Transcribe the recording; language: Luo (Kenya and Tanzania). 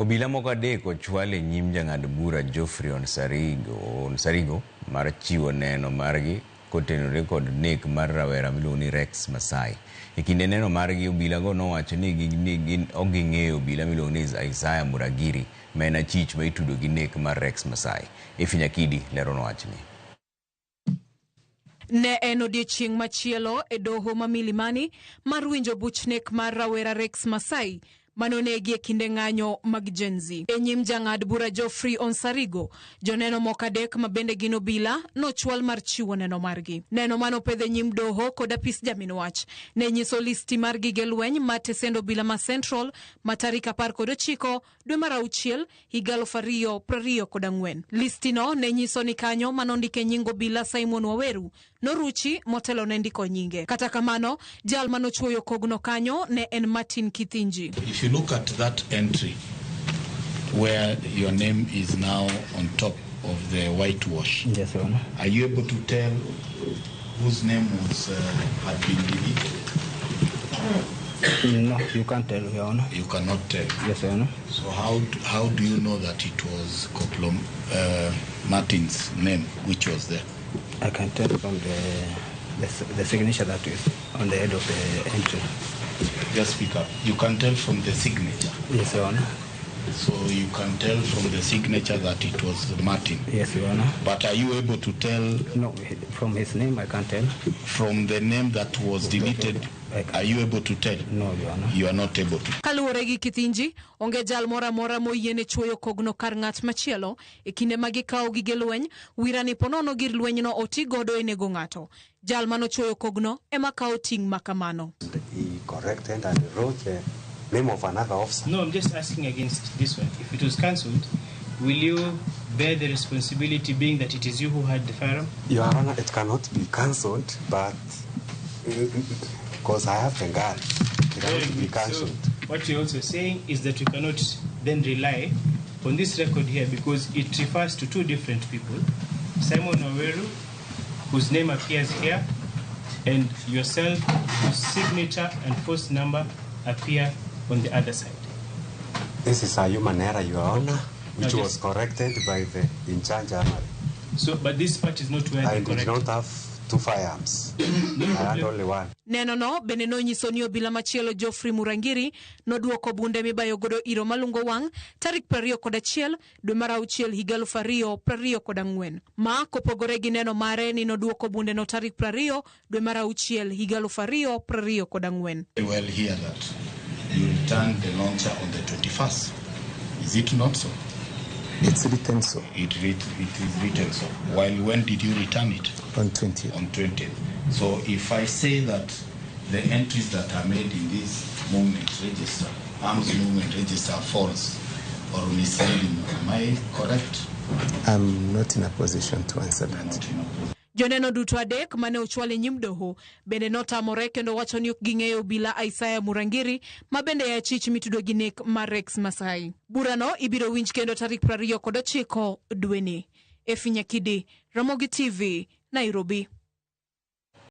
Obila moko adek ochwal e nyim jang'ad bura Geoffrey Onsarigo mar chiwo neno margi kotenore kod nek mar rawera miluongo ni Rex Masai. E kinde neno margi, obilago nowacho ni gin ok ging'eyo obila miluongo ni Isaiah Muragiri ma en achich ma itudo gi nek mar Rex Masai. Effie Nyakidi leronwa wachni. Ne en odiechieng' machielo e doho ma Milimani mar winjo buch nek mar rawera Rex Masai manonegi e kinde ng'anyo mag Gen Z. E nyim jang'ad bura Geoffrey Onsarigo, joneno moko adek ma bende gin obila nochwal mar chiwo neno margi. Neno manopedh e nyim doho kod apis jamin wach ne nyiso listi mar gige lweny ma tesend obila ma Central ma tarik 19 dwe mar auchiel higa 2024. Listino ne nyiso ni kanyo manondike nying obila Simon Waweru noruchi motelo ne ndiko nyinge. Kata kamano, jal manochuoyo kogno kanyo ne en Martin Kithinji. If you look at that entry where your name is now on top of the whitewash, Yes, Your Honor. are you able to tell whose name was had been deleted? No, you can't tell, Your Honor. You cannot tell. Yes, Your Honor. So how do you know that it was Corporal Martin's name which was there? I can tell from the signature that is on the head of the entry. Just speak up. You can tell from the signature. Yes, Your Honor. So you can tell from the signature that it was Martin. Yes, Your Honor. But are you able to tell? No, from his name I can't tell. From the name that was deleted, are you able to tell? No, Your Honor. You are not able to. Kaluwore gi Kithinji, onge jal moro amora moyiene chuoyo kogno kar ng'at machielo e kinde ma gikawo gige lweny, wirani ponono gir lwenyno oti godo e nego ng'ato. Jal manochuoyo kogno ema kawo ting' ma kamano. He corrected and wrote the name of another officer. No, I'm just asking against this one. If it was cancelled, will you bear the responsibility being that it is you who had the firearm? Your Honor, it cannot be cancelled, but because I have the gun, it cannot be cancelled. So what you're also saying is that you cannot then rely on this record here because it refers to two different people, Simon Waweru, whose name appears here, and yourself, whose signature and post number appear on the other side. This is a human error, Your Honor, which Now was corrected by the in charge armory. So, but this part is not where I the did correct. not have two firearms. I had only one. Neno no bende nonyiso ni obila machielo Geoffrey Murangiri noduoko bunde mibayo godo iro malungo wang' tarik 21 dwe mar auchiel higa 2024. Ma kopogore gi neno mare ni noduoko bunde no tarik 20 dwe mar auchiel higa 2024. Well, hear that you returned the launcher on the 21st. Is it not so? It's written so. It is written so. While when did you return it? On 20th. On 20th. So if I say that the entries that are made in this movement register, arms movement register, are false or misleading, am I correct? I'm not in a position to answer that. Not in a position. Joneno duto adek mane ochwal e nyim doho bende notamore kendo wacho ni ok ging'eyo obila Isaiah Murangiri ma bende e achich mitudo gi nek mar Rex Masai. Burano ibiro winj kendo tarik 29 dweni. Effie Nyakidi, Ramogi TV, Nairobi.